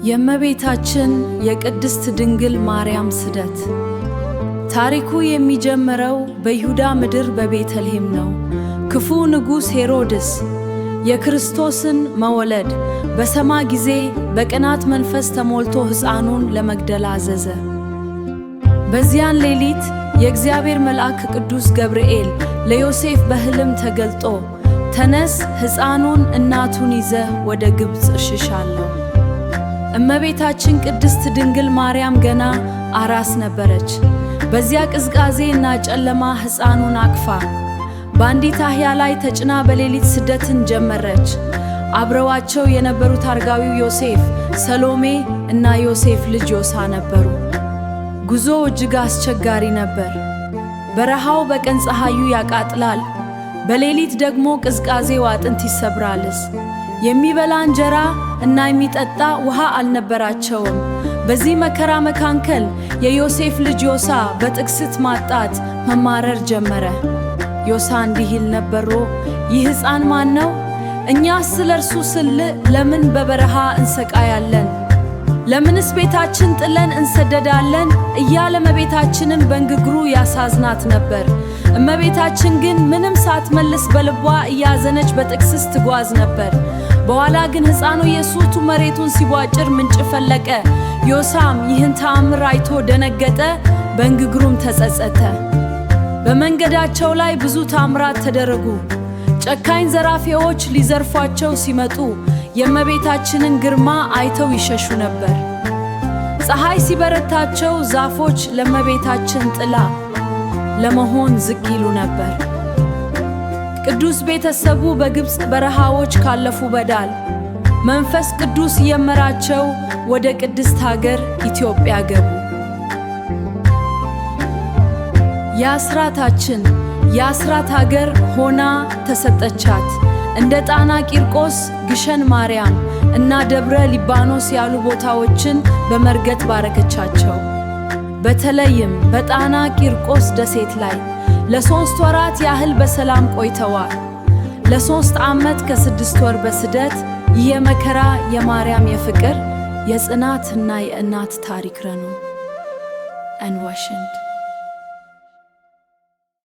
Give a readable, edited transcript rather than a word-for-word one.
የእመቤታችን የቅድስት ድንግል ማርያም ስደት። ታሪኩ የሚጀምረው በይሁዳ ምድር በቤተልሔም ነው። ክፉ ንጉሥ ሄሮድስ የክርስቶስን መወለድ በሰማ ጊዜ በቅናት መንፈስ ተሞልቶ ሕፃኑን ለመግደል አዘዘ። በዚያን ሌሊት የእግዚአብሔር መልአክ ቅዱስ ገብርኤል ለዮሴፍ በሕልም ተገልጦ ተነስ፣ ሕፃኑን እናቱን ይዘህ ወደ ግብፅ ሽሽ አለው። እመቤታችን ቅድስት ድንግል ማርያም ገና አራስ ነበረች። በዚያ ቅዝቃዜ እና ጨለማ ሕፃኑን አቅፋ በአንዲት አህያ ላይ ተጭና በሌሊት ስደትን ጀመረች። አብረዋቸው የነበሩት አረጋዊው ዮሴፍ፣ ሰሎሜ እና ዮሴፍ ልጅ ዮሳ ነበሩ። ጉዞው እጅግ አስቸጋሪ ነበር። በረሃው በቀን ፀሐዩ ያቃጥላል፣ በሌሊት ደግሞ ቅዝቃዜው አጥንት ይሰብራልስ። የሚበላ እንጀራ እና የሚጠጣ ውሃ አልነበራቸውም። በዚህ መከራ መካከል የዮሴፍ ልጅ ዮሳ በጥቅስት ማጣት መማረር ጀመረ። ዮሳ እንዲህ ይል ነበሮ፣ ይህ ሕፃን ማን ነው? እኛስ ስለ እርሱ ስል ለምን በበረሃ እንሰቃያለን? ለምንስ ቤታችን ጥለን እንሰደዳለን? እያለ እመቤታችንን በንግግሩ ያሳዝናት ነበር። እመቤታችን ግን ምንም ሳትመልስ በልቧ እያዘነች በጥቅስስ ትጓዝ ነበር። በኋላ ግን ሕፃኑ ኢየሱስ መሬቱን ሲቧጭር ምንጭ ፈለቀ። ዮሳም ይህን ተአምር አይቶ ደነገጠ፣ በንግግሩም ተጸጸተ። በመንገዳቸው ላይ ብዙ ታምራት ተደረጉ። ጨካኝ ዘራፊዎች ሊዘርፏቸው ሲመጡ የእመቤታችንን ግርማ አይተው ይሸሹ ነበር። ፀሐይ ሲበረታቸው ዛፎች ለእመቤታችን ጥላ ለመሆን ዝቅ ይሉ ነበር። ቅዱስ ቤተሰቡ በግብፅ በረሃዎች ካለፉ በዳል መንፈስ ቅዱስ እየመራቸው ወደ ቅድስት ሀገር ኢትዮጵያ ገቡ። የአስራታችን የአስራት ሀገር ሆና ተሰጠቻት። እንደ ጣና ቂርቆስ፣ ግሸን ማርያም እና ደብረ ሊባኖስ ያሉ ቦታዎችን በመርገጥ ባረከቻቸው። በተለይም በጣና ቂርቆስ ደሴት ላይ ለ3 ወራት ያህል በሰላም ቆይተዋል። ለ3 ዓመት ከ6 ወር በስደት። ይህ የመከራ የማርያም የፍቅር የጽናትና የእናት ታሪክ ነው። አንዋሽንት።